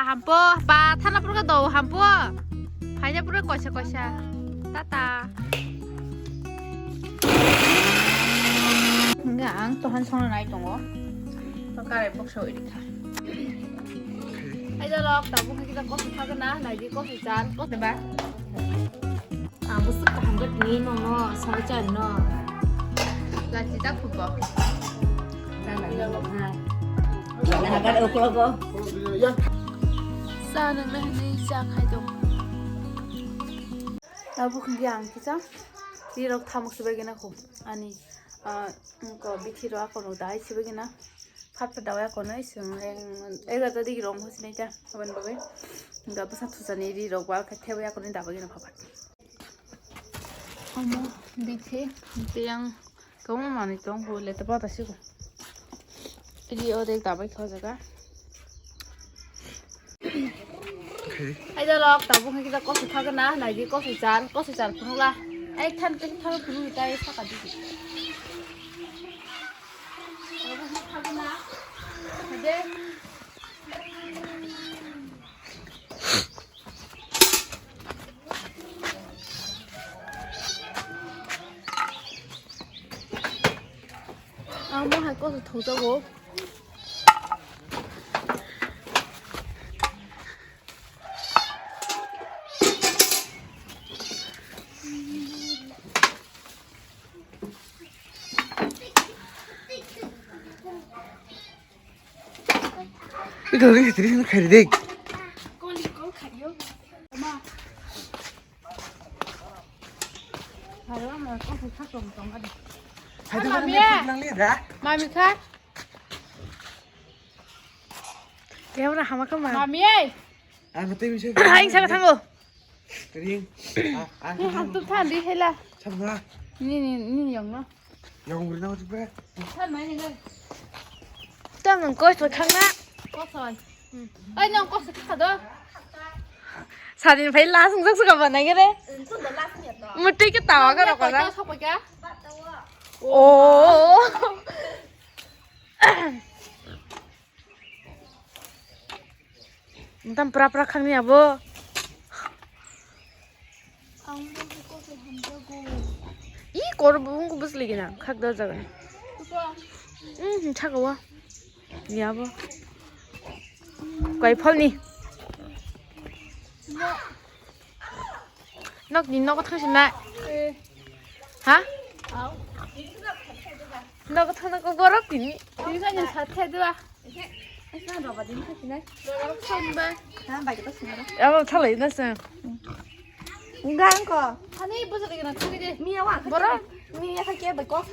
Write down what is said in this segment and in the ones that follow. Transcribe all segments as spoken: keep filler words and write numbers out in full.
Hampo, pa thana pura do hampo. Phaina pura koisa koisa. Tata. Hingga ang tohan songna nai tongo. To karai boksa oi rikha. Aida lok, tabuk kita kosa thagna, naidi kosa char, kosa ba. Ang bwswk kaham khe tini nono songwi chari no. Lachi ta khupo. Nang nang nang nang hai. Nang hagar uklogo. Cha nang nang ni cha khai dong. Abo khungya ang kisa. Ri rok thamuk sibai gena khu. Ani, ah, ko bithi ro ako no dai sibai gena. Phat phat dawa kono isung eng egarta digi rom hosinai ta aboni bagwi. Hingga bwsa thusani ri rok ba khe thebo yakono dawa gina phat phat. Omo bithi tiyang kwbangma manwi tong bo le ta bata sigo. Ri o dek dabai kha o jaga. Hai da lok tabuk hai kita kosi thagna naidi kosi char kosi char phunukla. Ai than than phunuk tai saka digi. Amo hai koso thokjago. Ito rin sa tris na kari dek. Mami, eh. Mami kha. Kaya ora hama kama. Mami, eh. Ang tei bisa. Ang sa thango. Kering. Ah, ang. Ni hantu than di hela. Sama. Ni ni ni yang no. Yang beri nama juga. Than mai ni kan. Tang ang koi so thang na. Kosoi. Ai nang kosoi kha do. Sadin phai la sung sak sak ba nai gere. Mutai ke tawa ka rokora. Oh. Tam pra pra khangni abo. Ang bo ko se hamjago. I kor bung ko bus lagi na khak da jaga. Tupa. Hmm, thak wa. Ya bo. Kai phal ni. Nok ni nok thang sina. Eh. Ha? Au. Nok thang nok borok tini. Tini kan yang sat khai dua. Asa roba din khasinai. Borok songba. Ha, bai ko sinai. Abo thalai na sa. Gang ko. Ani bujuli gana thagi de. Miya wa. Borok. Miya kha ke bai ko.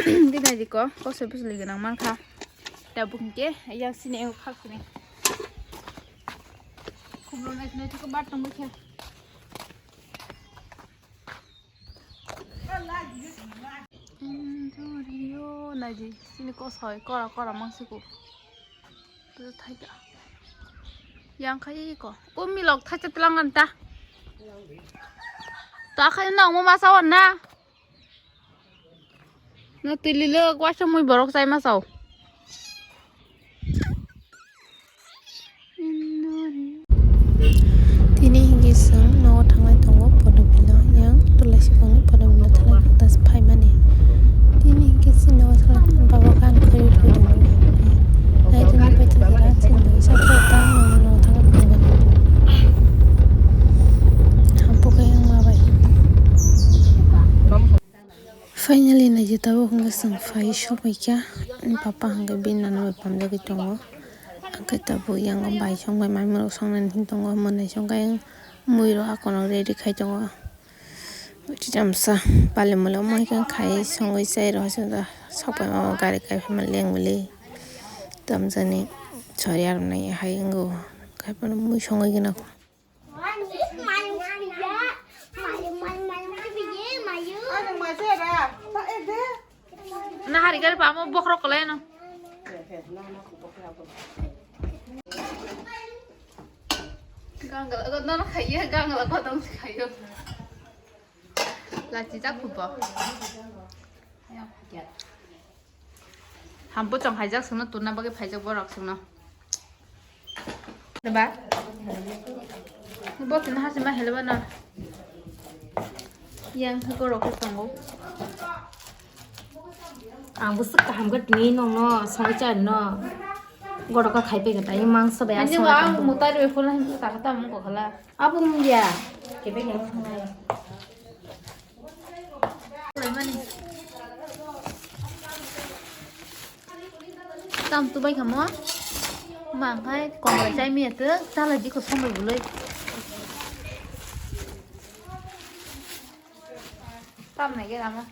Di nai di ko. Ko se bujuli gana man kha. Da buk ke. Ya sini eu khak sini. Khumro nai nai ko bat tong khe. Indorio naidi sini kosoi kora kora mangsiku. Thaika. Yang khai ko. Umi lok thacha tlangan ta. Ta khai na mo masa wan na. Na tili le kwasa mui borok chai ma chao. Tini hingke chwng nogo thanglai tongo podopilo yang tulaisibongni podopilo thanglai tongo das phaimani. Tini hingke chwng nogo thanglai tongo baba khan khwrwi thwi tongo. Nai tongwi paithago chwng sakha ta nogo thanglai tongo. Hampokhe wngma bai. Finally naidi tabuk hwnkhe chwng phai sokphaikha. Papa hwnkhe bini nana bai pamjagwi tongo. Hwnkhe tabuk yango bai songbai maimung rok songnani hwn tongo. Mwnai songkhe mui rok akono ready khai tongo. Jamsa pali molo moi khe khai songwi chai rw sokpaima gari kaiphaima lengmili tamjani sori arwnai hai wngo. Kaiphano mui songwi gwnang. Na hari gari pamo bokrok kolai no. Gangla, no, no, khaiya, gangla, kodong khaiyo. Lachi jak khupo. Hampu chong haijak sungno turna bagwi phaijak borok sungno. Ba? Bo tini hasi ma heleba na. Yang khe gorok khe tongo. Ang bwswk kaham khe tini nokno songwi chano. Gorok kha khai pegeta, i mangso bai aswk. Ani ba ang mutai rwi phone hin ta kha ta mung ko khala. Abo mung ya. Kebe ni. Tam tu bai khamo. Mang khai kongrai chai mi atu. Chala ji ko sombai bulai. Tam nai ge ama.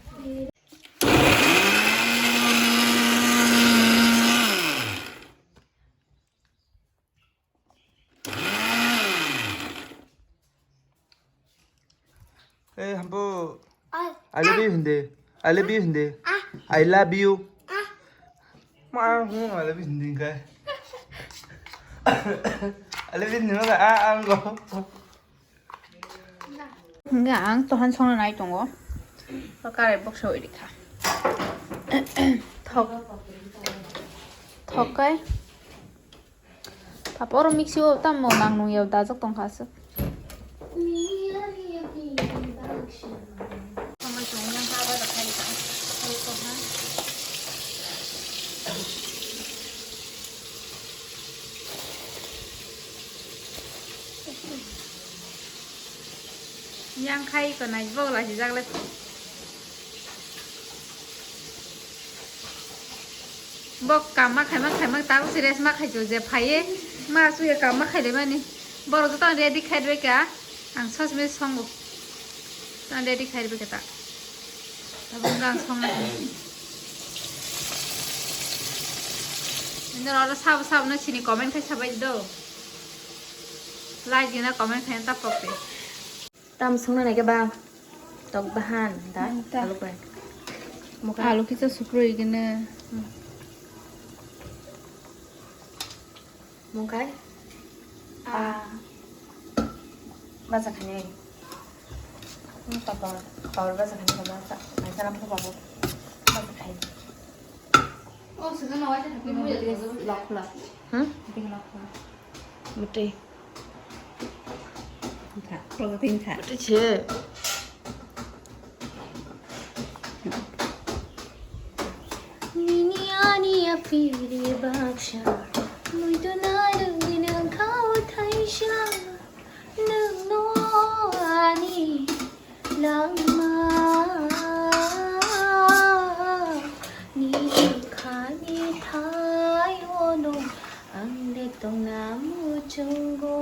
Eh, hambo. Ai. I love you hindi. I love you hindi. Ah. I love you. Ah. Ma, hmm, I love you hindi kai. I love you hindi ma, ah, ang go. Hingke ang tohan songna nai tongo. O karai boksa oi rikha. Thok. Thok kai. Paporo mixi o tamo nang nung yau dajak tong kha aswk. Yang khai ko nai bok lai si jak le. Bok kam ma khai ma khai ma ta serious ma khai je phai ye ma su ye kam ma khai le mani. Borok joto ready khai roi ka ang sos me songo. Tang ready khai roi ka ta. Tabuk ang song na. Indra oro sabo sabo na sini comment khai sabai do. Like dina comment khai ta pokte. Tam songna nai ke ba tok bahan da. Hmm, ta. Alu kai. Mukha. Alu kisa sukroi gana. Hmm. Mukha. Ah. Baja khaini. Hmm, papa, papa baja khaini, papa sa, mai sana papa baja khaini. Oh, sudah nawai tadi punya dia tu. Lak lak. Hmm? Dia lak lak. Betul. Tha, protein tha. Betul je. Nini ani apiri baksa, muitu narwgwi nang khao thaisa, nwngno ani langma, nini khani thaio nwng ang de tongna muchungo.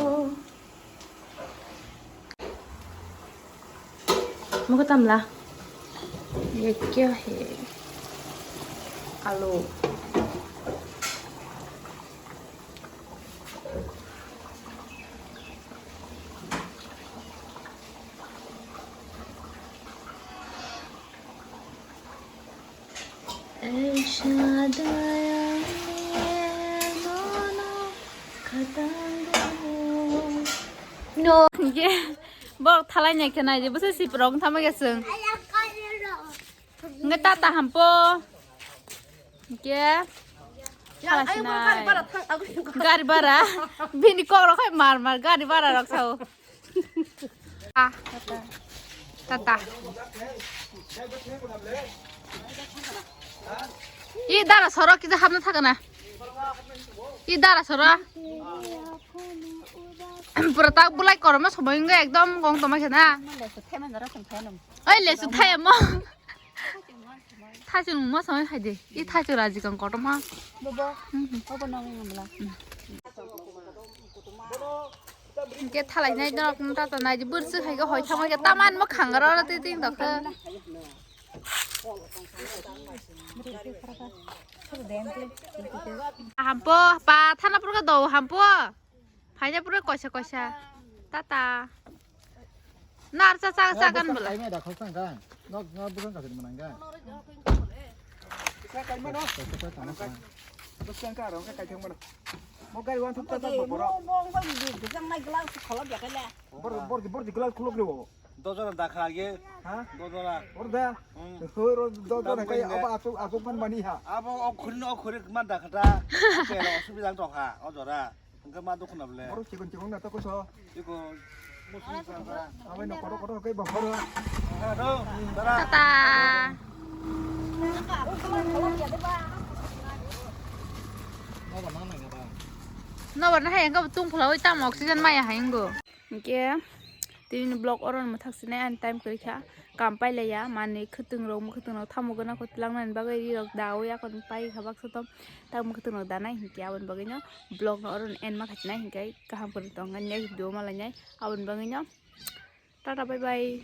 मुको तमला। ये क्या है? आलू। No. Ye, borok thalai nai khe nai je, bwsai sip rok thama ge chwng. Nge tata hampo. Ke? Thala sinai. Gari bara. Bini kok rok khai mar mar gari bara rok sao. Ah, tata. Tata. I dara soro kisa hapna thakana. I dara soro. Pura tak bulai korma somoi wngkha ekdom gong toma khe na. Oi lesu thaya mo. Thaichung mosong khai de. I thaichung raji kang kotorma. Bobo. Mhm. Bobo nang mula. Hingke thalai nai norok ta ta nai bwrwswk hai khe hoi thangma khe taman mwkhang aro twi twi tongkha. Hampo pa thana purkha do hampo. Phaina pura koisa koisa. Tata. Nar cha cha cha gan bwla. Kaimai da khok tang kan. Nok nok bukan kasih menang kan. Bwswk ang kha rwng khe kaithang mano. Mo gari uansuk cha cha borok. Bor bor bor di glass khuluk rwo. Dojora dakha age. Ha? Dojora. Bor da. Hmm. Hoi ro dojora kai abo asuk asuk man mani ha. Abo okhuri no okhuri ma dakha ta. Pero osubida tongkha o jora. Hwnkhe ma dukhu na bole. Borok chikon chikon na to koso. Chikon. Abai no kotor kotor khe bongkhoro. Tata. Nobar na hai engka tung phulawi tamo oxygen maya hai engo. Hingke tini vlog oro no mwthak sinai ani time kwrwi kha. Kam pailaiya, manwi khwtwng rok, mwkhwtwng rok tamo gana kho twlangnani bagwi ri rok dawi akon pai kha baksa tom. Tak mwkhwtwng rok danai hinkhe aboni bagwi no vlog no oro no end ma kha sinai hinkhe kaham kwrwng tong next video ma lainai aboni bagwi no tata bye bye.